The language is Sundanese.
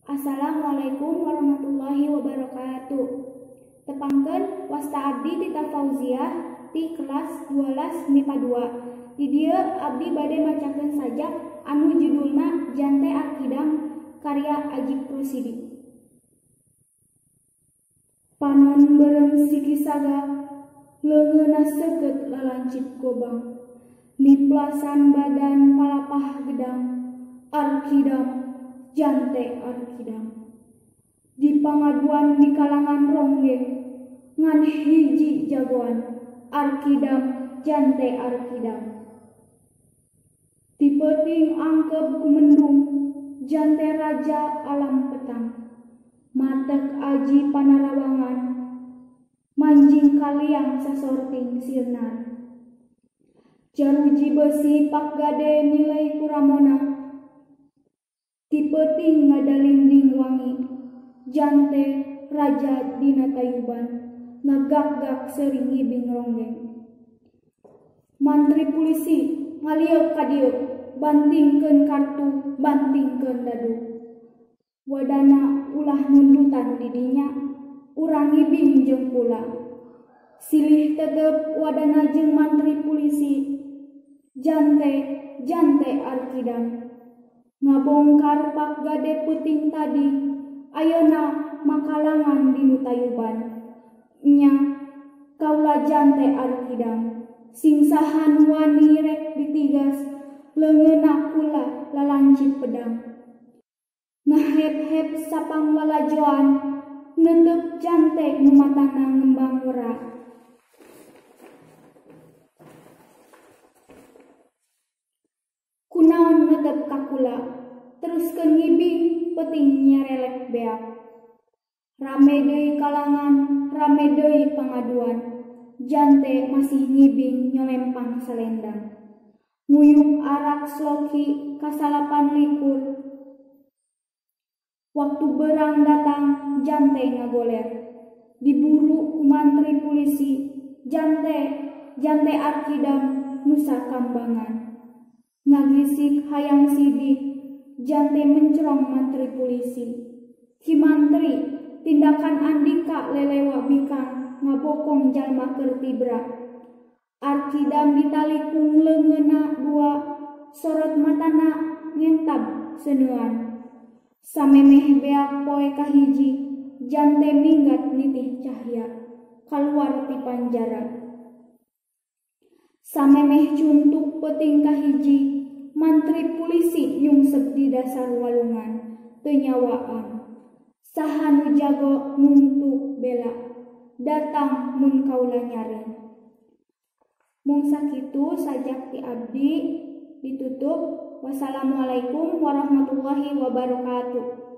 Assalamualaikum warahmatullahi wabarakatuh. Tepangkeun wasta abdi Tita Fauziah ti kelas 12 MIPA 2. Di dieu abdi bade macakeun sajak anu judulna Jante Arkidam karya Ajip Rusidi. Panon beureum sikisaga leungeunna seukeut lalancip gobang. Niplasan badan palapah gedang Arkidam jante Arkidam. Di pangaduan di kalangan ronggeng ngan hiji jagoan Arkidam jante Arkidam. Ti peuting angkep kumendung jante raja alam petang. Matek aji panarawangan manjing kaliang sasorting sirnan. Jaruji besi pak gade nilai kuramona. Ti peuting ngadalinding wangi jante raja dina tayuban ngagak-gak sering ngibing ronggeng. Mantri pulisi ngalieuk ka dieu bantingkeun kartu bantingkeun dadu. Wadana ulah nundutan di dinya urang ngibing jeung kula. Silih tetep wadana jeung mantri pulisi jante jante Arkidam. Ngabongkar pak gade peuting tadi ayeuna makalangan dinu tayuban. Nya kaula jante Arkidam singsahan wani rek ditigas leungeunna kula lalancip pedang. Ngahep-hep sapang lalajoan neuteup jante nu matana ngembang wera. Kunaon netep ka kula teruskeun ngibing peuting nyarelek beak. Rame deui kalangan rame deui pangaduan jante masih ngibing nyolempang salendang. Nguyuk arak sloki kasalapan likur. Waktu berang datang jante ngagoler. Diburu ku mantri pulisi jante jante Arkidam Nusa Kambangan. Ngagisik hayang sidik jante mencrong mantri pulisi. Ki mantri tindakan andika lelewa bikang ngabokong jalma keur tibra. Arkidam ditalikung leungeunna dua sorot matana ngentab seunean. Samemeh beak poe kahiji jante minggat nitih cahya kaluar ti panjara. Samemeh cuntuk peuting kahiji mantri pulisi nyungsep di dasar walungan teu nyawaan. Saha nu jago nungtu bela datang mun kaula nyaring. Mung sakitu sajak ti abdi ditutup. Wassalamualaikum warahmatullahi wabarakatuh.